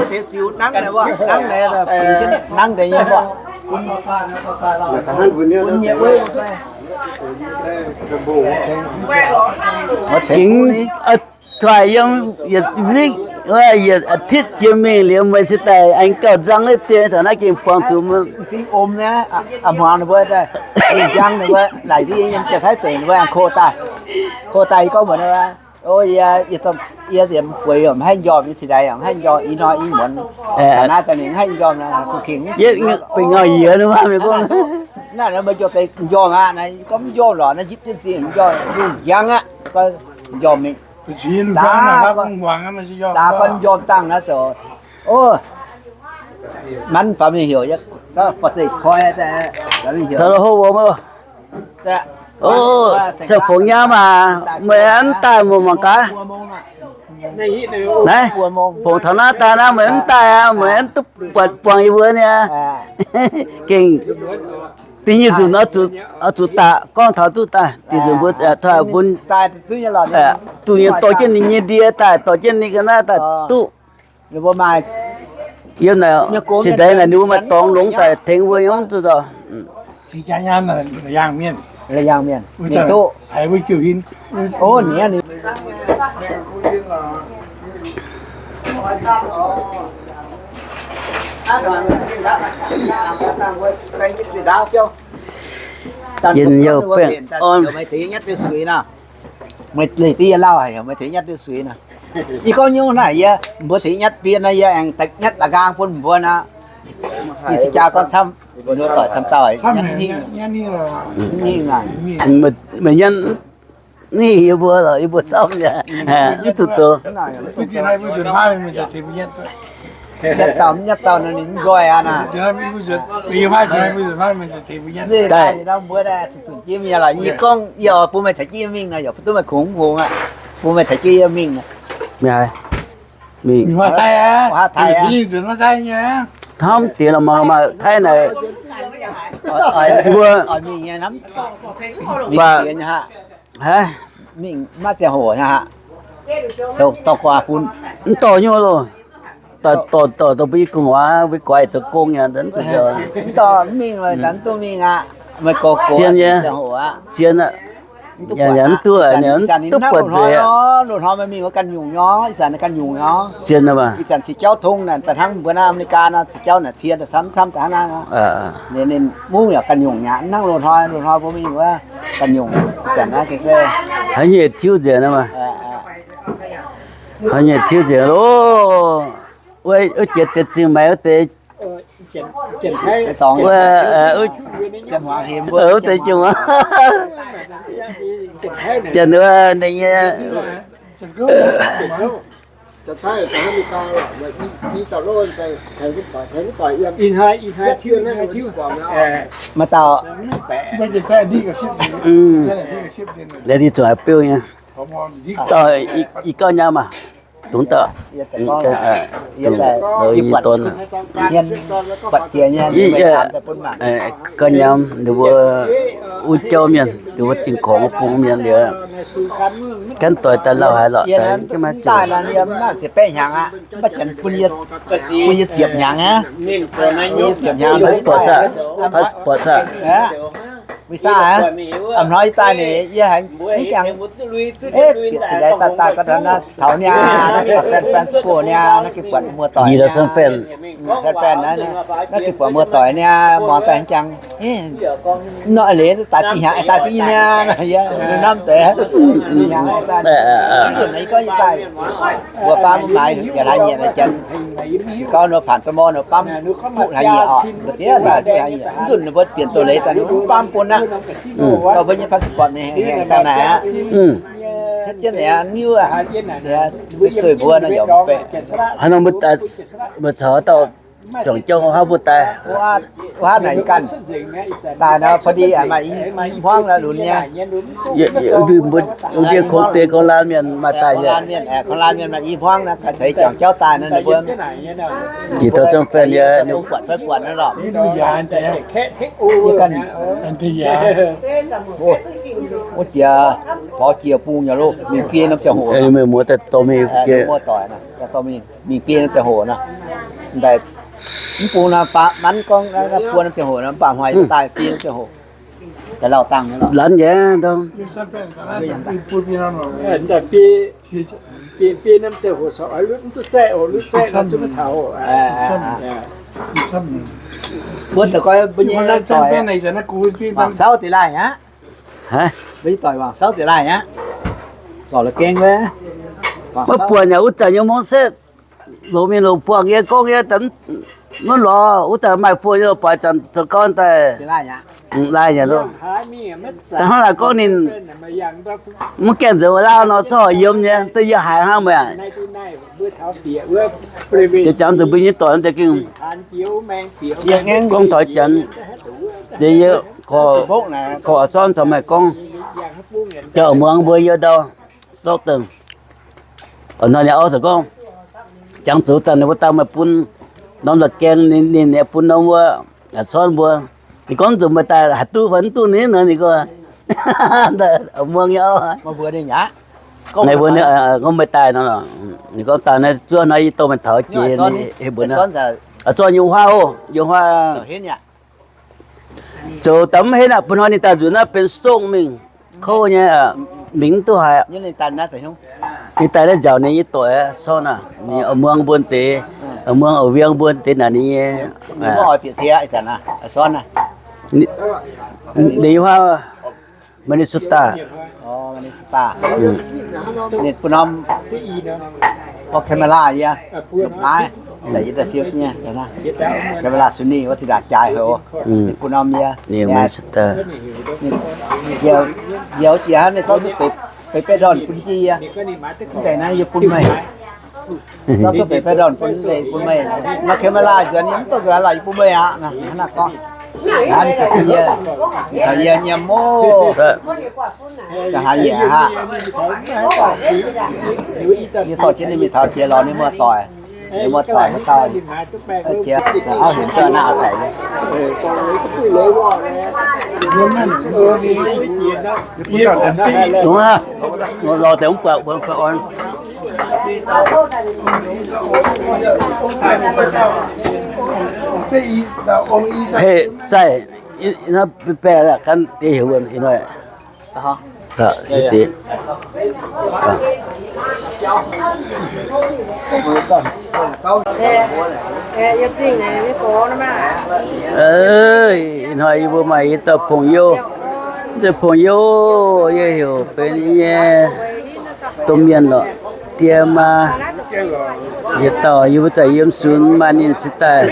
Ziux nangv naaic, nangv naaic, nangv naaic nyei mbuo. Cingx, aa, cuotv yiem yietc week, yietc อาทิตย์ jiex mingh liuz, meih se daaih aengx gauh nzang naaiv deix, taux naaiv gengh buangh zuqc. Hmuangx ninh mbuo, njang ninh mbuo, laaic ndiev yiem Janx-Taiv deic ninh mbuo aengx koh daaih. Koh daaih yie gorngv mbuox ninh, o, yie, yie ziemx bueix yaac maiv haih njormh, yie cingx daaih yaac maiv haih njormh, ih hnoi ih muonz, naaiv daaih ninh maiv haih njormh, kuv kingx, yie benx ngau yie, naaiv meih gorngv, naaiv meih jiex deix njormh aqv. Naaiv gorngv mv njormh lorqc, naaiv njipv jienv zingh njormh, njang aqv, njormh mingh. Zaax gorngv njormh dangh naaiv zoux, o, manv faaux mingh heuc, faaux mingh heuc, o, se fongx nyei maah, meih mv daaih mv mangc gaax. Naaiv, fongx taux naaiv daaih naaiv, meih mv daaih aqv, meih mv duqv buatc buangh yie mbuo nyei. Gengh da'nyeic nzunc oix zuqc daaih gorngv taux duqv daaih. Da'nyeic nzunc mbuo tov bun, duqv nyei dorh jienv ninh nyei ndie daaih, dorh jienv ninh ga'naaiv daaih duqv. Yiem naaic, cingx daaih naaic ninh mbuo maaih dorngx longx daaih tengx mbuo nyei mv zuqc zoux. La'yaangh mienh, la'yaangh mienh, duqv haiz mbuo jiu hin. Jien youh baengh orn. Meih leih div yie lauh haic, meih tengx nyatv duqv suix nor. Yie gorngv nyungc naaic, yie mbuo tengx nyatv bieqc nor, yie aengx nyatv la'nqaang bun mbuo nor. Yie se jaa gorngv camv, mbuo doic camv dauh, nyatv hingh, hingh aqv. Meih nyatv hingh yie mbuo lorqc, yie mbuo camv nyei, mv zuqc zoux. Nyatv dauh mv nyatv dauh nor ninh mv nzoih aqv naaic. Daaih, mbuo zuqc zuqc jienv mingh lorqc. Yie gorngv yie oix bun meih caux jienv mingh nor, yaac bun duqv meih kungx kungx aqv. Bun meih caux jienv yie mingh nor. Mingh haaix? Mingh Taiv aqv. Hnamv diex lorqc, maaih Taiv naaic. Mbuo, mv baac, mingh maiv ziangh hoc aqv. Dorh guaax bun, mv dorh nyungc loh. Dorh, dorh, dorh bun yie gu'nguaaz, mbuo guaax zoux gong nyei, mv dorh mv mingh, mv duqv mingh aqv. Zien nyei, zien aqv. Yaac mv duqv, mv duqv buatc nzueic. Loz-hnoi mingh ganh nyungc nor, ih zanc ganh nyungc nor. Zien aqv maah. Ih zanc caux jauv tong naaic, daaih hnangv mbuo naaiv America nor, caux jauv naaic cie daaih camv camv daaih hnangv naaiv. Ninh mungv yaac ganh nyungc mi'aqv, hnangv loz-hnoi, loz-hnoi mbuo mingh wuov ganh nyungc. Ih zanc naaiv gengh se haaix nyungc tiuv nzengc nor maah. Haaix nyungc tiuv nzengc loh. Wuov jiex deix zingh maengx wuov deix, wuov deix jiex, janx wuov deix nyei. Maaih dauh, ninh zuqc haaix beuv nyei. Dauh, ih gauh nyaam maah. Dongh dauh, gauh nyaam ninh mbuo wuov jauv mienh, ninh mbuo zinh gorngx bung mienh liuz, gaanv doic daaih lauh haaix lorqc, daaih maiv ziouc. Bun yie ziepc hnyangx aqv. Passport saah? Passport saah? Visa aqv. A'hnoi yie daaih ninh yie haiz jangx, bieqc cingx daaih daaih ga'naaiv taux niaa, naaiv taux San Francisco niaa, naaiv gengh buatc muoz doic. San Fran, naaiv gengh buatc muoz doic niaa, muangx daaih jangx, nor leiz daaih dih hnyangx daaih dih niaa, yie namv deix, nzunc naaiv yie gorngv yie daaih, mbuo baav mv maaih yietc hlaax nyieqc janx, gauv nor paanc da'mor nor bamv duqv hlaax nyieqc oc, mbuo diev daaih duqv hlaax nyieqc. Nzunc ninh mbuo bienc doz-leiz daaih ninh mv bamv bun aqv. Dorh mbuo nyei passport mingh haengh daaih naaic aqv. Hietv jienv liuz, niuv, sueih mbuo nor yaac mv baeqc. Haaix nor mbuo, mbuo caux dauh juangc jauv hnangv mbuo daaih. Wuov naaic ganh daaih nor, pau di maaih i hmuangv nor lunx nyei. Mbuo kungx deix gorngv laanh mienh maaih daaih nyei. Gorngv laanh mienh maaih i hmuangv nor, ganh ceix juangc jauv daaih nor, ninh mbuo jiex taux San Fran nyei, buatc fai buatc nor lorqc. Wuov jiex, porv jiex bung nyei loh, mingh biei norm ziangh hoc. Meih muoz daaih dorh mingh, muoz doic, dorh mingh biei norm ziangh hoc nor. Mv bung naaiv baac manv gorngv buo norm ziangh hoc, mv baac hnoi daaih fiev norm ziangh hoc. Lanz nyei dongh. Buov deix goi mbuo nyei doic, Wangc Sauv deix laaih aqv. Mbuo nyei doic Wangc Sauv deix laaih aqv. Zorc la'gengh wuov. Maiv buatc yaac wuov zanc nyei mungv setv, loz mingh loz buangh nyei gorngv nyei, maiv lorz wuov zanc maaih buo nyei loz-baaix zanc zoux gau daaih. Laaih nyei loh. Da'hnangv naaic gorngv ninh mv gaengh nzuonx wuov lauh nor, corc yiem nyei, duqv yie haiz hnangv meih aqv. Jiex jangx zuqc mbuo nyei doic deix gengh gorngv taux janx, yie korv sorn caux meih gorngv, jauv muangx mbuo yie ndau sorv deix. Hnoi ninh auv zaqc gorngv, jangx zuqc zanc ninh mbuo daaih meih bun norm la'gaeng ninh, ninh bun norm wuov sorn mbuo. Ninh gorngv zuqc meih daaih haih duqv fai mv duqv ninh nor, ninh gorngv, muangx nyei auv. Naaiv mbuo gorngv meih daaih nor, ninh gorngv daaih naaiv zuov naaiv yie dorh meih taux jiex ninh heuc mbuo nor. Zorqv nyei huaav oc, nyei huaav. Zoux daaih mv henv aqv, bun hnoi ninh daaih nzunc naaiv benx songv mingh, kouv nyei, mingh mv duqv haiz. Ninh daaih naaiv nziaauc ninh nyei doic sorn aac, ninh muangx mbuo deix, muangx oix wiev mbuo deix naaic ninh nyei. Ninh nyei huaav Minnesota. Ninh bun norm camera yie, camera Sony wuov zinh ndaangc jaaix haic, ninh bun norm yie. Yie jiex hnangv ninh zorqv duqv beix baeqv ndorn bun jienv yie, mv deix naaiv yie bun meih. Zorqv duqv beix baeqv ndorn bun, bun meih. Maaih camera nzuonx yie mv duqv nzuonx lorqc, yie bun meih aqv. Hnangv naaiv gorngv, yie, yie nyiemc oc. Za'haaix yie aqv. Yie dorh jienv ninh mingh taux jiex lorz ninh muoz-doic. Ninh muoz-doic wuov dauh jiex auv hemx zauh naaiv daic. Lorz deix mv buatc, buatc oix. Heh, zaih, naaiv baeqv gan deix heuc wuonh ih hnoi. Ih hnoi yie mbuo maaih yietc dauh pong-youh. Mv zeiz pong-youh, yie heuc benx yie nyei domh mienh lorqc, die maa. Yietc dauh yie mbuo za'gengh yiem sunx maaih ninh cingx daaih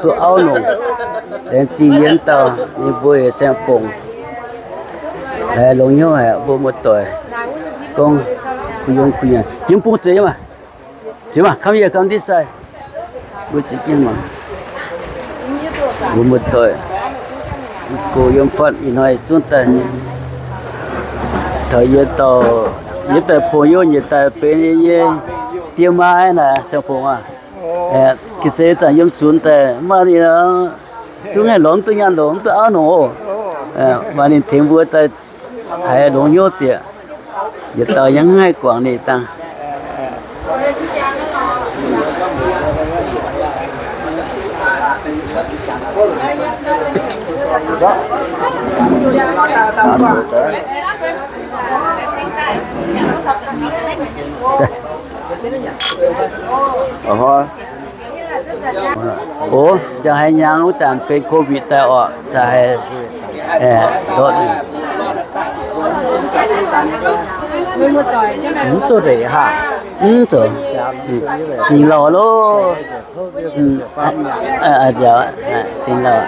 duqv auv longc. Laengz zingh yie dauh, ninh mbuo yaac saeng-fongc. Longx hnyouv haic, mbuo muoz-doic gorngv kuh yong kuh nyanc. Jiem bung zeix maah. Zeix maah, come here, come this side. Mbuo zeix jienv maah. Mbuo muoz-doic gox yiem fatv ih hnoi zungv daaih. Taux yie dauh, yie daaih pong-youh njiec daaih benx yie nyei die maa naaic, saeng-fongc aac. Ga'sie zanc yiem sunx daaih maaih ninh zungv haih longc mv duqv nyaanh longc mv duqv auv longc oc. Maaih ninh tengx mbuo daaih haiz longx hnyouv dieqc. Yietc dauh yie mv haih guangc ninh dangh. Oc, ziangh haaix hnyangx wuov zanc benx COVID daaih orqc, ziangh haaix ndortv. Mv zoux ndeic haa, mv zoux, dingx lauh loh. Dingx lauh,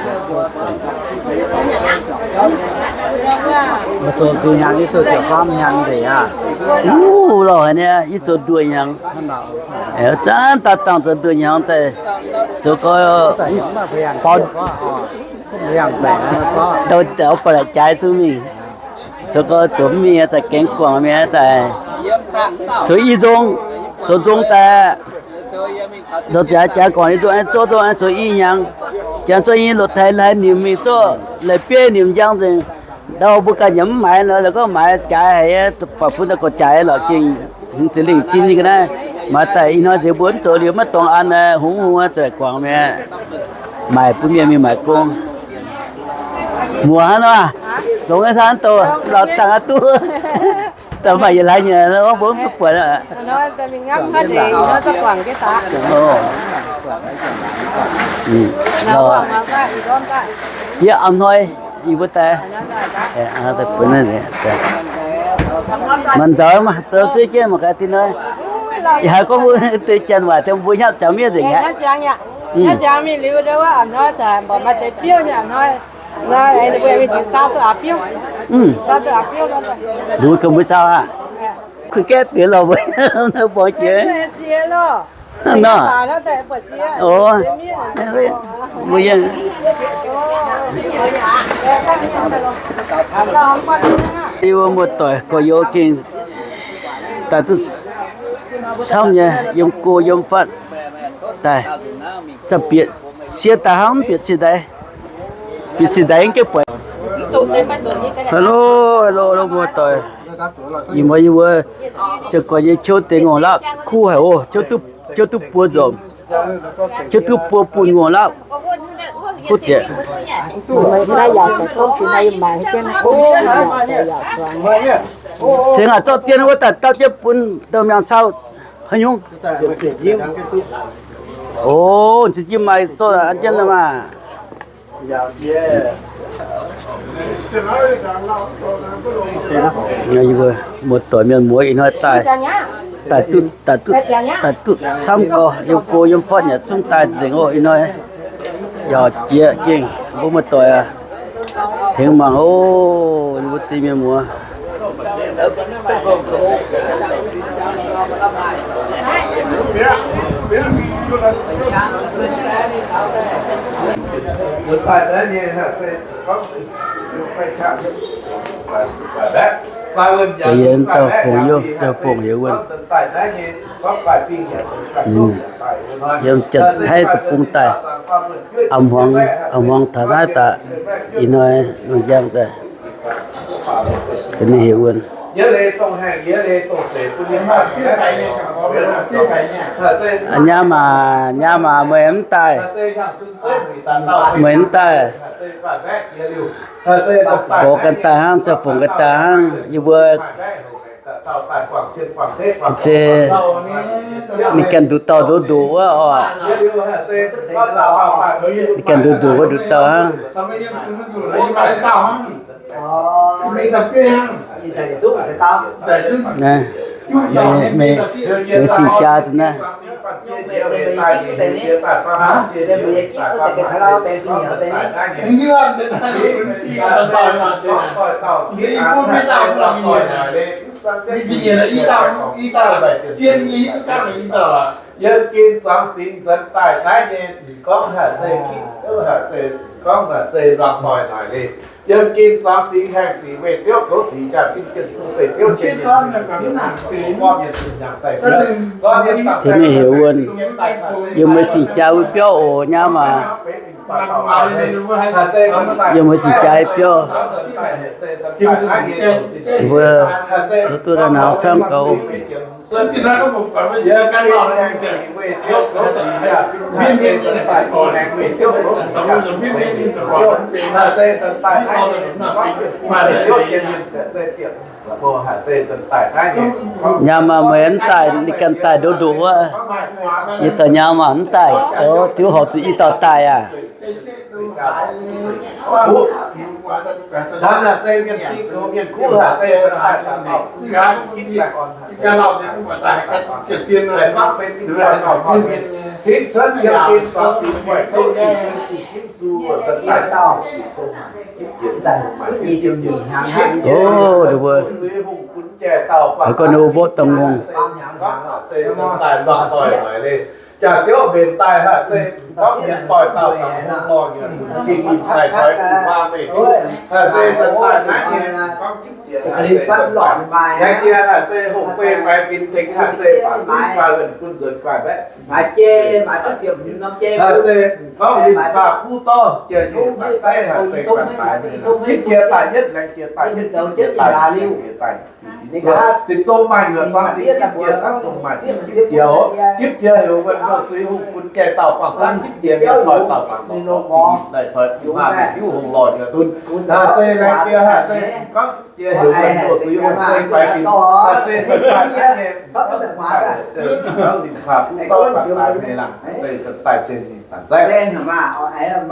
uv, lauh haic niaa, yie zoux nduoh hnyangx. Zanc daaih dangh zoux nduoh hnyangx daaih, zoux gau, dauh dauh ba'laqc jaaix zungv mingh. Zoux gau zoux mv mingh daaih gaengh guangc mingh daaih, zoux i nzong, zoux nzong daaih, zoux jaaix jaaix guangc i nzong, zoux nzong zoux i hnyangx, jangx zuov i loz-taaix lai nimc mingh zuov lai bieiv nimc njang nzengc. Ndau mbuo ganh yaac mv maaiz nor, la'gorngv maaiz jaaix haic, buatc fun daaih gorqv jaaix lorqc, gengh hingx za'lengh zinh nyei ga'naaiv. Maaih daaih ih hnoi nziex mbuo mv zoux liuz maiv dorngx an, hungx hungx zanc guangc mi'aqv. Maaic bun mienh mingh maaic gong. Muoz hnangv nor, longx nyei, dongh lorz dangh aqv duqv. Daaih maaih yietc hlaax nyei, mbuo mv duqv buatc. Yie a'hnoi yie mbuo daaih, maaih nzauc, zoux zuiz jienv mangc gaax dinh hnoi. Yie haiz gorngv mbuo deix janx waac, mbuo hnyapv ziangx miev nzengc aqv. Mbuo ganh mbuo saau aqv. Kuh gaeqv deix lorh mbuo, mbuo jiex nor. Mbuo yie, yie mbuo muoz-doic gorx-youz gengh daaih duqv camv nyei, yiem go yiem fatv daaih. Za'gengh bieqc sie daaih hnangv, mv bieqc sie ndaix, bieqc sie ndaix mv gaengh buatc. Hello, hello, hello, muoz-doic. Ih muoz yie mbuo ziouc guangc nyei qouv deix ngongh laapv kuv haic oc. Qouv duqv buo nzomc, qouv duqv buo bunh ngongh laapv kuv diex. Sengx aac, zorqv dien wuov daaih dauh dien bun domh miangh cau haaix nyungc. O, za'gengh maaih zorqv an jienv maah. Yie mbuo muoz-doic mienh muoz ih hnoi daaih, daaih duqv, daaih duqv, daaih duqv camv gau, yiem go yiem fatv yaac zungv daaih nzengc oc. Ih hnoi yaac jiex gengh mbuo muoz-doic aac, tengx mangc oc, yie mbuo deix mienh muoz. Da'yietv dauh Fongc Youh, Fongc Youh wuov, yiem Janx-Taiv deic-bung daaih, a'hmuangx, a'hmuangx taux naaiv daaih, ih hnoi lungh njang daaih, ga'naaiv heuc wuov. Nyaam aac, nyaam aac, meih mv daaih, meih mv daaih. Gorx ganh daaih hnangv, Cau Fongc ganh daaih hnangv, yie mbuo se ninh ganh nduqc dauh ndoqv ndoqc wuov oc. Ninh ganh nduqc ndoqc wuov nduqc dauh hnangv. Meih sing jaa deix naaiv. Yiem gen zuangx singx nzuonx daaih naaiv nyei, gorngv haaix zeiz king, haaix zeiz gorngv haaix zeiz nzuangx doic naaic le. Yiem gen zuangx singx haengh sic weih ziouv goux sic jaa-fin jienv deic ziouv jienv mienh, gorngv mienh zunh hnyangx sai, gorngv mienh daaih heuc wuonh, yiem meih sing jaa wuov biauv oc, nyaam aac. Yiem meih sing jaa biauv, mbuo zoux duqv daaih nangx camv gau. Nyaam aac, meih mv daaih, ninh ganh daaih ndoqv ndoqc wuov. Yie dauh nyaam aac mv daaih, ziouc horpc zuqc i dauh daaih aac. O, ninh mbuo, haiz gorngv ninh mbuo mborqv dangh ngongh. Jaax ziouv mbenc daaih haaix zeiz gorngv mienh doic dauh dangh hungh lorh nyuonh, singx inh daaih coix bun maa meih duqv. Haaix zeiz daaih naaiv nyei gorngv jipv jiex haaix zeiz, laengz jiex haaix zeiz hungh beiv maaiz binx tengx haaix zeiz baac singx guaaih wuonh bun nzuonx guaaih mbaeqv. Haaix zeiz gorngv ninh baac buv dorh jiex nyei baac zeiv haaix zeiz guaaih daaih, jipv jiex daaih yietv, laengz jiex daaih yietv, jipv jiex daaih laengz jiex daaih. Dinh zong maaih nyuoqc zuangx singx gipv jiex, zuangx dongh maaih singx gipv jiex oc. Gipv jiex heuc wuonh ndoh suiv hungh gunv gaeqv dauh guangc zaangv gipv jiex mienh doix dauh guangc lorqc, daaih coi bungx maa mienh diuv hungh lorh nyuoqc dunh. Zeiz laengz jiex haic, zeiz gorngv jiex heuc wuonh ndoh suiv hungh zeiz faix fim, zeiz daaih daaih nyei, gorngv limc faah bungx gorngv baac daaih nyei laangz, zeiz daaih jiex ninh daaih zeiz.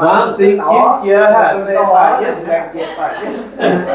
Zuangx singx gipv jiex haic, zeiz daaih yietv laengz jiex daaih yietv.